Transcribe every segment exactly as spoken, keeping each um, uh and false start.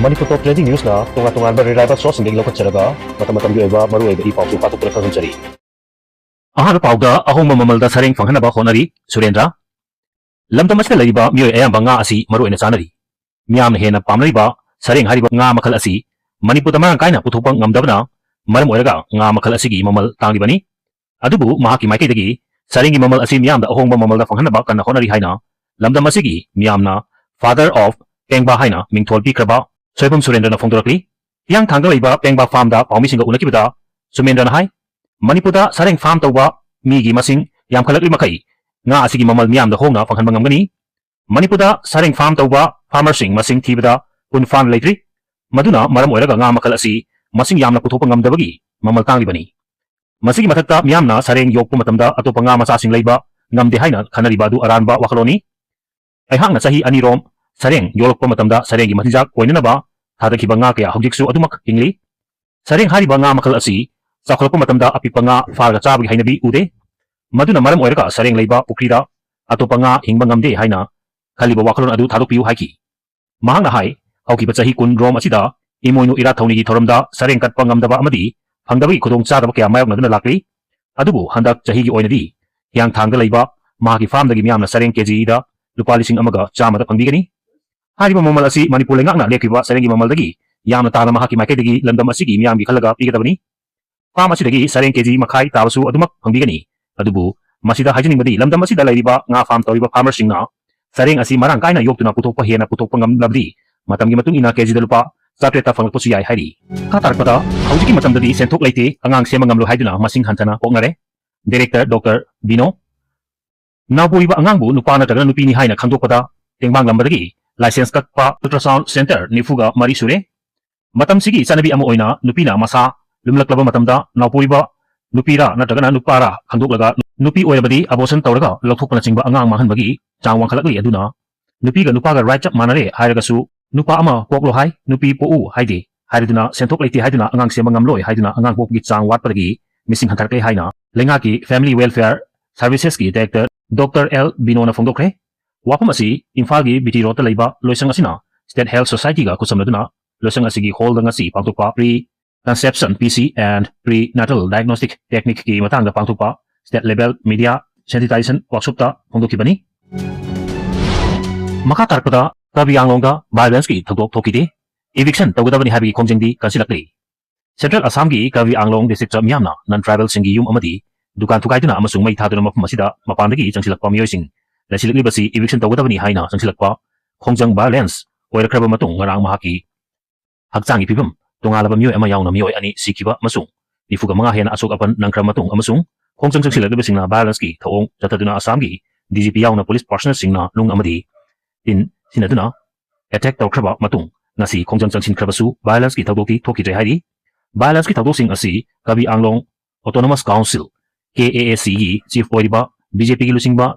ꯃꯅꯤꯄꯨꯔ ꯇꯣꯞ trending ꯅ꯭ꯌꯨꯁꯅ ꯇꯣꯉꯥꯟ ꯇꯣꯉꯥꯟꯕ reliable ꯁꯣꯔꯁꯁꯤꯡꯗꯒꯤ ꯂꯧꯈꯠꯆꯔꯒ ꯃꯇꯝ ꯃꯇꯝꯒꯤ ꯑꯣꯏꯕ ꯃꯔꯨꯑꯣꯏꯕ ꯏ ꯄꯥꯎꯁꯨ ꯄꯥꯊꯣꯛꯇꯨꯅ ꯈꯪꯍꯟꯖꯔꯤ꯫ ꯑꯍꯥꯟꯕ ꯄꯥꯎꯗ ꯑꯍꯣꯡꯕ ꯃꯃꯜꯗ ꯁꯔꯦꯡ ꯐꯪꯍꯟꯅꯕ ꯍꯣꯠꯅꯔꯤ ꯁꯨꯔꯦꯟꯗ꯭ꯔ꯫ ꯂꯝꯗꯝ ꯑꯁꯤꯗ ꯂꯩꯔꯤꯕ ꯃꯤꯑꯣꯏ ꯑꯌꯥꯝꯕ ꯉꯥ ꯑꯁꯤ ꯃꯔꯨꯑꯣꯏꯅ ꯆꯥꯅꯔꯤ꯫ ꯃꯤꯌꯥꯝꯅ ꯍꯦꯟꯅ ꯄꯥꯝꯅꯔꯤꯕ ꯁꯔꯦꯡ ꯍꯥꯏꯔꯤꯕ ꯉꯥ ꯃꯈꯜ ꯑꯁꯤ ꯃꯅꯤꯄꯨꯔꯗ ꯃꯔꯥꯡ ꯀꯥꯏꯅ ꯄꯨꯊꯣꯛꯄ ꯉꯝꯗꯕꯅ ꯃꯔꯝ ꯑꯣꯏꯔꯒ ꯉꯥ ꯃꯈꯜ ꯑꯁꯤꯒꯤ ꯃꯃꯜ ꯇꯥꯡꯂꯤꯕꯅꯤ꯫ ꯑꯗꯨꯕꯨ ꯃꯍꯥꯛꯀꯤ ꯃꯥꯏꯀꯩꯗꯒꯤ ꯁꯔꯦꯡꯒꯤ ꯃꯃꯜ ꯑꯁꯤ ꯃꯤꯌꯥꯝꯗ ꯑꯍꯣꯡꯕ ꯃꯃꯜꯗ ꯐꯪꯍꯟꯅꯕ ꯀꯟꯅ ꯍꯣꯠꯅꯔꯤ ꯍꯥꯏꯅ ꯂꯝꯗꯝ ꯑꯁꯤꯒꯤ ꯃꯤꯌꯥꯝꯅ Father of ꯄꯦꯡꯕꯥ ꯍꯥꯏꯅ ꯃꯤꯡꯊꯣꯜ ꯄꯤꯈ꯭ꯔꯕ ꯁꯣꯏꯕꯝ ꯁꯨꯔꯦꯟꯗ꯭ꯔꯅ ꯐꯣꯡꯗꯣꯔꯛꯂꯤ꯫ ꯍꯤꯌꯥꯡꯊꯥꯡꯗ ꯂꯩꯕ ꯄꯦꯡꯕꯥ ꯐꯥꯔꯝꯗ ꯄꯥꯎꯃꯤꯁꯤꯡꯒ ꯎꯅꯈꯤꯕꯗ ꯁꯨꯃꯦꯟꯗ꯭ꯔꯅ ꯍꯥꯏ, ꯃꯅꯤꯄꯨꯔꯗ ꯁꯔꯦꯡ ꯐꯥꯔꯝ ꯇꯧꯕ ꯃꯤꯒꯤ ꯃꯁꯤꯡ ꯌꯥꯝꯈꯠꯂꯛꯂꯤ ꯃꯈꯩ ꯉꯥ ꯑꯁꯤꯒꯤ ꯃꯃꯜ ꯃꯤꯌꯥꯝꯗ ꯍꯣꯡꯅ ꯐꯪꯍꯟꯕ ꯉꯝꯒꯅꯤ꯫ ꯃꯅꯤꯄꯨꯔꯗ ꯁꯔꯦꯡ ꯐꯥꯔꯝ ꯇꯧꯕ ꯐꯥꯔꯃꯔꯁꯤꯡ ꯃꯁꯤꯡ ꯊꯤꯕꯗ ꯀꯨꯟ ꯐꯥꯅ ꯂꯩꯇ꯭ꯔꯤ꯫ ꯃꯗꯨꯅ ꯃꯔꯝ ꯑꯣꯏꯔꯒ ꯉꯥ ꯃꯈꯜ ꯑꯁꯤ ꯃꯁꯤꯡ ꯌꯥꯝꯅ ꯄꯨꯊꯣꯛꯄ ꯉꯝꯗꯕꯒꯤ ꯃꯃꯜ ꯇꯥꯡꯂꯤꯕꯅꯤ꯫ ꯃꯁꯤꯒꯤ ꯃꯊꯛꯇ ꯃꯤꯌꯥꯝꯅ ꯁꯔꯦꯡ ꯌꯣꯛꯄ ꯃꯇꯝꯗ ꯑꯇꯣꯞꯄ ꯉꯥ ꯃꯆꯥꯁꯤꯡ ꯂꯩꯕ ꯉꯝꯗꯦ ꯍꯥꯏꯅ ꯈꯟꯅꯔꯤꯕ ꯑꯗꯨ ꯑꯔꯥꯟꯕ ꯋꯥꯈꯜꯂꯣꯟꯅꯤ꯫ ꯑꯩꯍꯥꯛꯅ ꯆꯍꯤ ꯑꯅꯤꯔꯣꯝ ꯁꯔꯦꯡ ꯌꯣꯛꯂꯛꯄ ꯃꯇꯝꯗ ꯁꯔꯦꯡꯒꯤ ꯃꯆꯤꯟꯖꯥꯛ ꯑꯣꯏꯅꯅꯕ ꯊꯥꯗꯈꯤꯕ ꯉꯥ ꯀꯌꯥ ꯍꯧꯖꯤꯛꯁꯨ ꯑꯗꯨꯃꯛ ꯍꯤꯡꯂꯤ꯫ ꯁꯔꯦꯡ ꯍꯥꯏꯔꯤꯕ ꯉꯥ ꯃꯈꯜ ꯑꯁꯤ ꯆꯥꯎꯈꯠꯂꯛꯄ ꯃꯇꯝꯗ ꯑꯄꯤꯛꯄ ꯉꯥ ꯐꯥꯔꯒ ꯆꯥꯕꯒꯤ ꯍꯩꯅꯕꯤ ꯎꯗꯦ꯫ ꯃꯗꯨꯅ ꯃꯔꯝ ꯑꯣꯏꯔꯒ ꯁꯔꯦꯡ ꯂꯩꯕ ꯄꯨꯈ꯭ꯔꯤꯗ ꯑꯇꯣꯞꯄ ꯉꯥ ꯍꯤꯡꯕ ꯉꯝꯗꯦ ꯍꯥꯏꯅ ꯈꯜꯂꯤꯕ ꯋꯥꯈꯜꯂꯣꯟ ꯑꯗꯨ ꯊꯥꯗꯣꯛꯄꯤꯌꯨ ꯍꯥꯏꯈꯤ꯫ ꯃꯍꯥꯛꯅ ꯍꯥꯏ, ꯍꯧꯈꯤꯕ ꯆꯍꯤ ꯀꯨꯟ ꯔꯣꯝ ꯑꯁꯤꯗ ꯏꯃꯣꯏꯅꯨ ꯏꯔꯥꯠ ꯊꯧꯅꯤꯒꯤ ꯊꯧꯔꯝꯗ ꯁꯔꯦꯡ ꯀꯠꯄ ꯉꯝꯗꯕ ꯑꯃꯗꯤ ꯐꯪꯗꯕꯒꯤ ꯈꯨꯗꯣꯡꯆꯥꯗꯕ ꯀꯌꯥ ꯃꯥꯌꯣꯛꯅꯗꯨꯅ ꯂꯥꯛꯂꯤ꯫ ꯑꯗꯨꯕꯨ ꯍꯟꯗꯛ ꯆꯍꯤꯒꯤ ꯑꯣꯏꯅꯗꯤ ꯍꯤꯌꯥꯡꯊꯥꯡꯗ ꯂꯩꯕ ꯃꯍꯥꯛꯀꯤ ꯐꯥꯔꯝꯗꯒꯤ ꯃꯤꯌꯥꯝꯅ ꯁꯔꯦꯡ ꯀꯦꯖꯤꯗ ꯂꯨꯄꯥ ꯂꯤꯁꯤꯡ ꯑꯃꯒ ꯆꯥꯝꯃꯗ ꯐꯪꯕꯤꯒꯅꯤ꯫ ꯍꯥꯏꯔꯤꯕ ꯃꯃꯜ ꯑꯁꯤ ꯃꯅꯤꯄꯨꯔ ꯂꯩꯉꯥꯛꯅ ꯂꯦꯞꯈꯤꯕ ꯁꯔꯦꯡꯒꯤ ꯃꯃꯜꯗꯒꯤ ꯌꯥꯝꯅ ꯇꯥꯅ ꯃꯍꯥꯛꯀꯤ ꯃꯥꯏꯀꯩꯗꯒꯤ ꯂꯝꯗꯝ ꯑꯁꯤꯒꯤ ꯃꯤꯌꯥꯝꯒꯤ ꯈꯜꯂꯒ ꯄꯤꯒꯗꯕꯅꯤ꯫ ꯐꯥꯔꯝ ꯑꯁꯤꯗꯒꯤ ꯁꯔꯦꯡ ꯀꯦꯖꯤ ꯃꯈꯥꯏ ꯇꯥꯕꯁꯨ ꯑꯗꯨꯃꯛ ꯐꯪꯕꯤꯒꯅꯤ꯫ ꯑꯗꯨꯕꯨ ꯃꯁꯤꯗ ꯍꯥꯏꯖꯅꯤꯡꯕꯗꯤ ꯂꯝꯗꯝ ꯑꯁꯤꯗ ꯂꯩꯔꯤꯕ ꯉꯥ ꯐꯥꯔꯝ ꯇꯧꯔꯤꯕ ꯐꯥꯔꯃꯔꯁꯤꯡꯅ ꯁꯔꯦꯡ ꯑꯁꯤ ꯃꯔꯥꯡ ꯀꯥꯏꯅ ꯌꯣꯛꯇꯨꯅ ꯄꯨꯊꯣꯛꯄ ꯍꯦꯟꯅ ꯄꯨꯊꯣꯛꯄ ꯉꯝꯂꯕꯗꯤ ꯃꯇꯝꯒꯤ ꯃꯇꯨꯡ ꯏꯟꯅ ꯀꯦꯖꯤꯗ ꯂꯨꯄꯥ ꯆꯥꯇ꯭ꯔꯦꯠꯇ ꯐꯪꯂꯛꯄꯁꯨ ꯌꯥꯏ ꯍꯥꯏꯔꯤ꯫ ꯃꯈꯥ ꯇꯥꯔꯛꯄꯗ ꯍꯧꯖꯤꯛꯀꯤ ꯃꯇꯝꯗꯗꯤ ꯁꯦꯟꯊꯣꯛ ꯂꯩꯇꯦ, ꯑꯉꯥꯡ ꯁꯦꯝꯕ ꯉꯝꯂꯣꯏ ꯍꯥꯏꯗꯨꯅ ꯃꯁꯤꯡ ꯍꯟꯊꯅ ꯄꯣꯛꯅꯔꯦ꯫ Director doctor ꯕꯤꯅꯣ꯫ ꯅꯥꯎꯄꯣꯔꯤꯕ ꯑꯉꯥꯡꯕꯨ ꯅꯨꯄꯥ ꯅꯠꯇ꯭ꯔꯒꯅ ꯅꯨꯄꯤꯅꯤ ꯍꯥꯏꯅ ꯈꯪꯗꯣꯛꯄꯗ ꯇꯦꯡꯕꯥꯡꯂꯝꯕꯗꯒꯤ ꯂꯥꯏꯁꯦꯟꯁ ꯀꯛꯄ ꯑꯜꯇ꯭ꯔꯥꯁꯥꯎꯟ ꯁꯦꯟꯇꯔ ꯅꯤꯐꯨꯒ ꯃꯔꯤ ꯁꯨꯔꯦ꯫ ꯃꯇꯝꯁꯤꯒꯤ ꯆꯠꯅꯕꯤ ꯑꯃ ꯑꯣꯏꯅ ꯅꯨꯄꯤꯅ ꯃꯁꯥ ꯂꯨꯝꯂꯛꯂꯕ ꯃꯇꯝꯗ ꯅꯥꯎꯄꯣꯔꯤꯕ ꯅꯨꯄꯤꯔꯥ ꯅꯠꯇ꯭ꯔꯒꯅ ꯅꯨꯄꯥꯔꯥ ꯈꯪꯗꯣꯛꯂꯒ ꯅꯨꯄꯤ ꯑꯣꯏꯔꯕꯗꯤ ꯑꯕꯣꯔꯁꯟ ꯇꯧꯔꯒ ꯂꯧꯊꯣꯛꯄꯅꯆꯤꯡꯕ ꯑꯉꯥꯡ ꯃꯥꯡꯍꯟꯕꯒꯤ ꯆꯥꯡ ꯋꯥꯡꯈꯠꯂꯛꯂꯤ꯫ ꯑꯗꯨꯅ ꯅꯨꯄꯤꯒ ꯅꯨꯄꯥꯒ ꯔꯥꯏꯠ ꯆꯞ ꯃꯥꯟꯅꯔꯦ ꯍꯥꯏꯔꯒꯁꯨ ꯅꯨꯄꯥ ꯑꯃ ꯄꯣꯛꯂꯣ ꯍꯥꯏ, ꯅꯨꯄꯤ ꯄꯣꯛꯎ ꯍꯥꯏꯗꯦ ꯍꯥꯏꯔꯗꯨꯅ ꯁꯦꯟꯊꯣꯛ ꯂꯩꯇꯦ ꯍꯥꯏꯗꯨꯅ ꯑꯉꯥꯡ ꯁꯦꯝꯕ ꯉꯝꯂꯣꯏ ꯍꯥꯏꯗꯨꯅ ꯑꯉꯥꯡ ꯄꯣꯛꯄꯒꯤ ꯆꯥꯡ ꯋꯥꯠꯄꯗꯒꯤ ꯃꯤꯁꯤꯡ ꯍꯟꯊꯔꯛꯂꯦ ꯍꯥꯏꯅ ꯂꯩꯉꯥꯛꯀꯤ Family Welfare Servicesꯀꯤ ꯗꯥꯏꯔꯦꯛꯇꯔ ꯗꯣꯛꯇꯔ ꯑꯦꯜ ꯕꯤꯅꯣꯅ ꯐꯣꯡꯗꯣꯛꯈ꯭ꯔꯦ꯫ ꯋꯥꯐꯝ ꯑꯁꯤ ꯏꯝꯐꯥꯜꯒꯤ ꯕꯤ ꯇꯤ ꯔꯣꯗꯇ ꯂꯩꯕ ꯂꯣꯏꯁꯪ ꯑꯁꯤꯅ State Health Society-ꯒ ꯈꯨꯠꯁꯝꯅꯗꯨꯅ ꯂꯣꯏꯁꯪ ꯑꯁꯤꯒꯤ hall-ꯗ ꯉꯁꯤ ꯄꯥꯡꯊꯣꯛꯄ Preconception P C and Prenatal Diagnostic Technique-ꯀꯤ ꯃꯇꯥꯡꯗ ꯄꯥꯡꯊꯣꯛꯄ state level media sensitization workshop-ꯇ ꯐꯣꯡꯗꯣꯛꯈꯤꯕꯅꯤ꯫ ꯃꯈꯥ ꯇꯥꯔꯛꯄꯗ ꯀꯥꯔꯕꯤ ꯑꯪꯂꯣꯡꯗ violence-ꯀꯤ ꯊꯧꯗꯣꯛ ꯊꯣꯛꯈꯤꯗꯦ꯫ Eviction ꯇꯧꯒꯗꯕꯅꯤ ꯍꯥꯏꯕꯒꯤ ꯈꯣꯡꯖꯪꯗꯤ ꯀꯟꯁꯤꯜꯂꯛꯂꯤ꯫ Central Assam-ꯒꯤ ꯀꯥꯔꯕꯤ ꯑꯪꯂꯣꯡ district-ꯇ ꯃꯤꯌꯥꯝꯅ non-tribal-ꯁꯤꯡꯒꯤ ꯌꯨꯝ ꯑꯃꯗꯤ ꯗꯨꯀꯥꯟ ꯊꯨꯒꯥꯏꯗꯨꯅ ꯑꯃꯁꯨꯡ ꯃꯩ ꯊꯥꯗꯨꯅ ꯃꯐꯝ ꯑꯁꯤꯗ ꯃꯄꯥꯟꯗꯒꯤ ꯆꯪꯁꯤꯜꯂꯛꯄ ꯃꯤꯑꯣꯏꯁꯤꯡ ꯂꯩꯁꯤꯜꯂꯛꯂꯤꯕꯁꯤ eviction ꯇꯧꯒꯗꯕꯅꯤ ꯍꯥꯏꯅ ꯆꯪꯁꯤꯜꯂꯛꯄ ꯈꯣꯡꯖꯪ violence ꯑꯣꯏꯔꯛꯈ꯭ꯔꯕ ꯃꯇꯨꯡ ꯉꯔꯥꯡ ꯃꯍꯥꯛꯀꯤ ꯍꯛꯆꯥꯡꯒꯤ ꯐꯤꯕꯝ ꯇꯣꯉꯥꯜꯂꯕ ꯃꯤꯑꯣꯏ ꯑꯃ ꯌꯥꯎꯅ ꯃꯤꯑꯣꯏ ꯑꯅꯤ ꯁꯤꯈꯤꯕ ꯑꯃꯁꯨꯡ ꯅꯤꯐꯨꯒ ꯃꯉꯥ ꯍꯦꯟꯅ ꯑꯁꯣꯛ ꯑꯄꯟ ꯅꯪꯈ꯭ꯔꯕ ꯃꯇꯨꯡ ꯑꯃꯁꯨꯡ ꯈꯣꯡꯖꯪ ꯆꯪꯁꯤꯜꯂꯛꯂꯤꯕꯁꯤꯡꯅ violence-ꯀꯤ ꯊꯧꯑꯣꯡ ꯆꯠꯊꯗꯨꯅ ꯑꯁꯥꯝꯒꯤ D G P ꯌꯥꯎꯅ police personnel-ꯁꯤꯡꯅ ꯅꯨꯡ ꯑꯃꯗꯤ ꯇꯤꯟ ꯁꯤꯖꯤꯟꯅꯗꯨꯅ attack ꯇꯧꯈ꯭ꯔꯕ ꯃꯇꯨꯡ ꯉꯁꯤ ꯈꯣꯡꯖꯪ ꯆꯪꯁꯤꯟꯈ꯭ꯔꯕꯁꯨ violence-ꯀꯤ ꯊꯧꯗꯣꯛꯇꯤ ꯊꯣꯛꯈꯤꯗ꯭ꯔꯦ ꯍꯥꯏꯔꯤ꯫ Violence-ꯀꯤ ꯊꯧꯗꯣꯛꯁꯤꯡ ꯑꯁꯤ ꯀꯥꯔꯕꯤ ꯑꯪꯂꯣꯡ Autonomous Council, K A A C-ꯒꯤ chief ꯑꯣꯏꯔꯤꯕ B J P-ꯒꯤ ꯂꯨꯆꯤꯡꯕ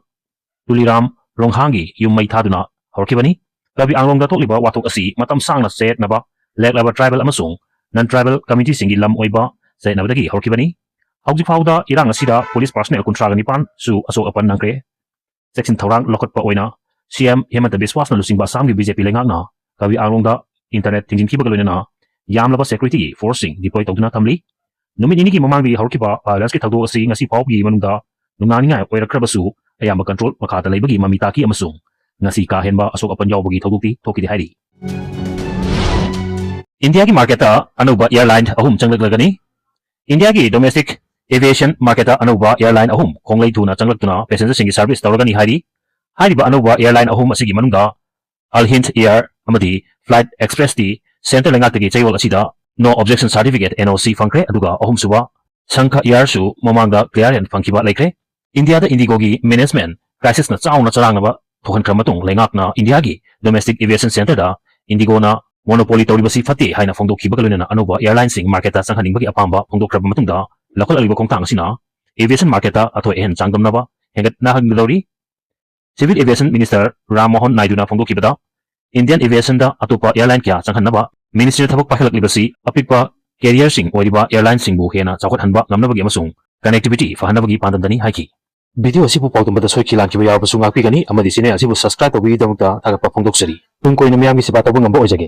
ꯇꯨꯂꯤꯔꯥꯝ ꯔꯣꯡꯍꯥꯡꯒꯤ ꯌꯨꯝ ꯃꯩ ꯊꯥꯗꯨꯅ ꯍꯧꯔꯛꯈꯤꯕꯅꯤ꯫ ꯀꯥꯔꯕꯤ ꯑꯪꯂꯣꯡꯗ ꯊꯣꯛꯂꯤꯕ ꯋꯥꯊꯣꯛ ꯑꯁꯤ ꯃꯇꯝ ꯁꯥꯡꯅ ꯆꯌꯦꯠꯅꯕ ꯂꯩꯔꯛꯂꯕ tribal ꯑꯃꯁꯨꯡ non-tribal community-ꯁꯤꯡꯒꯤ ꯂꯝ ꯑꯣꯏꯕ ꯆꯌꯦꯠꯅꯕꯗꯒꯤ ꯍꯧꯔꯛꯈꯤꯕꯅꯤ꯫ ꯍꯧꯖꯤꯛ ꯐꯥꯎꯕꯗ ꯏꯔꯥꯡ ꯑꯁꯤꯗ police personnel ꯀꯨꯟꯊ꯭ꯔꯥꯒ ꯅꯤꯄꯥꯟꯁꯨ ꯑꯁꯣꯛ ꯑꯄꯟ ꯅꯪꯈ꯭ꯔꯦ꯫ ꯆꯦꯛꯁꯤꯟ ꯊꯧꯔꯥꯡ ꯂꯧꯈꯠꯄ ꯑꯣꯏꯅ C M ꯍꯦꯃꯟꯇ ꯕꯤꯁ꯭ꯋꯥꯁꯅ ꯂꯨꯆꯤꯡꯕ ꯑꯁꯥꯝꯒꯤ B J P ꯂꯩꯉꯥꯛꯅ ꯀꯥꯔꯕꯤ ꯑꯪꯂꯣꯡꯗ internet ꯊꯤꯡꯖꯤꯟꯈꯤꯕꯒ ꯂꯣꯏꯅꯅ ꯌꯥꯝꯂꯕ security-ꯒꯤ force-ꯁꯤꯡ deploy ꯇꯧꯗꯨꯅ ꯊꯝꯂꯤ꯫ ꯅꯨꯃꯤꯠ ꯅꯤꯅꯤꯒꯤ ꯃꯃꯥꯡꯗꯒꯤ ꯍꯧꯔꯛꯈꯤꯕ violence-ꯀꯤ ꯊꯧꯗꯣꯛ ꯑꯁꯤ ꯉꯁꯤ ꯐꯥꯎꯕꯒꯤ ꯃꯅꯨꯡꯗ ꯅꯨꯡꯅꯥꯡꯅꯤꯡꯉꯥꯏ ꯑꯣꯏꯔꯛꯈ꯭ꯔꯕꯁꯨ ꯑꯌꯥꯝꯕ control ꯃꯈꯥꯗ ꯂꯩꯕꯒꯤ ꯃꯃꯤ ꯇꯥꯈꯤ ꯑꯃꯁꯨꯡ ꯉꯁꯤ ꯀꯥ ꯍꯦꯟꯕ ꯑꯁꯣꯛ ꯑꯄꯟ ꯌꯥꯎꯕꯒꯤ ꯊꯧꯗꯣꯛꯇꯤ ꯊꯣꯛꯈꯤꯗꯦ ꯍꯥꯏꯔꯤ꯫ ꯏꯟꯗꯤꯌꯥꯒꯤ market-ꯇ ꯑꯅꯧꯕ airline ꯑꯍꯨꯝ ꯆꯪꯂꯛꯂꯒꯅꯤ꯫ ꯏꯟꯗꯤꯌꯥꯒꯤ domestic aviation market-ꯇ ꯑꯅꯧꯕ airline ꯑꯍꯨꯝ ꯈꯣꯡꯂꯩ ꯊꯨꯅ ꯆꯪꯂꯛꯇꯨꯅ passenger-ꯁꯤꯡꯒꯤ service ꯇꯧꯔꯒꯅꯤ ꯍꯥꯏꯔꯤ꯫ ꯍꯥꯏꯔꯤꯕ ꯑꯅꯧꯕ airline ꯑꯍꯨꯝ ꯑꯁꯤꯒꯤ ꯃꯅꯨꯡꯗ Al Hind Air ꯑꯃꯗꯤ Flight Express-ꯇꯤ centre ꯂꯩꯉꯥꯛꯇꯒꯤ ꯆꯌꯣꯜ ꯑꯁꯤꯗ no objection certificate, N O C, ꯐꯪꯈ꯭ꯔꯦ, ꯑꯗꯨꯒ ꯑꯍꯨꯝꯁꯨꯕ Shankha Air-ꯁꯨ ꯃꯃꯥꯡꯗ clearance ꯐꯪꯈꯤꯕ ꯂꯩꯈ꯭ꯔꯦ꯫ ꯏꯟꯗꯤꯌꯥꯗ IndiGo-ꯒꯤ management crisis-ꯅ ꯆꯥꯎꯅ ꯆꯔꯥꯡꯅꯕ ꯊꯣꯛꯍꯟꯈ꯭ꯔ ꯃꯇꯨꯡ ꯂꯩꯉꯥꯛꯅ ꯏꯟꯗꯤꯌꯥꯒꯤ domestic aviation centre-ꯗ IndiGo-ꯅ monopoly ꯇꯧꯔꯤꯕꯁꯤ ꯐꯠꯇꯦ ꯍꯥꯏꯅ ꯐꯣꯡꯗꯣꯛꯈꯤꯕꯒ ꯂꯣꯏꯅꯅ ꯑꯅꯧꯕ airline-ꯁꯤꯡ market-ꯇ ꯆꯪꯍꯟꯅꯤꯡꯕꯒꯤ ꯑꯄꯥꯝꯕ ꯐꯣꯡꯗꯣꯛꯈ꯭ꯔꯕ ꯃꯇꯨꯡꯗ ꯂꯧꯈꯠꯂꯛꯂꯤꯕ ꯈꯣꯡꯊꯥꯡ ꯑꯁꯤꯅ aviation market-ꯇ ꯑꯊꯣꯏ ꯑꯍꯦꯟ ꯆꯥꯡꯗꯝꯅꯕ ꯍꯦꯟꯒꯠꯍꯟꯒꯗꯧꯔꯤ꯫ Civil Aviation Minister Ram Mohan Naidu-ꯅ ꯐꯣꯡꯗꯣꯛꯈꯤꯕꯗ, Indian aviation-ꯗ ꯑꯇꯣꯞꯄ airline ꯀꯌꯥ ꯆꯪꯍꯟꯅꯕ ministry-ꯅ ꯊꯕꯛ ꯄꯥꯏꯈꯠꯂꯛꯂꯤꯕꯁꯤ ꯑꯄꯤꯛꯄ carrier-ꯁꯤꯡ ꯑꯣꯏꯔꯤꯕ airline-ꯁꯤꯡꯕꯨ ꯍꯦꯟꯅ ꯆꯥꯎꯈꯠꯍꯟꯕ ꯉꯝꯅꯕꯒꯤ ꯑꯃꯁꯨꯡ connectivity ꯐꯍꯟꯅꯕꯒꯤ ꯄꯥꯟꯗꯝꯗꯅꯤ ꯍꯥꯏꯈꯤ꯫ Video ꯑꯁꯤꯕꯨ ꯄꯥꯎꯗꯝꯕꯗ ꯁꯣꯏꯈꯤ ꯂꯥꯟꯈꯤꯕ ꯌꯥꯎꯔꯕꯁꯨ ꯉꯥꯛꯄꯤꯒꯅꯤ ꯑꯃꯗꯤ channel ꯑꯁꯤꯕꯨ subscribe ꯇꯧꯕꯤꯕꯒꯤꯗꯃꯛꯇ ꯊꯥꯒꯠꯄ ꯐꯣꯡꯗꯣꯛꯆꯔꯤ꯫ ꯇꯨꯡ ꯀꯣꯏꯅ ꯃꯤꯌꯥꯝꯒꯤ ꯁꯦꯕꯥ ꯇꯧꯕ ꯉꯝꯕ ꯑꯣꯏꯖꯒꯦ꯫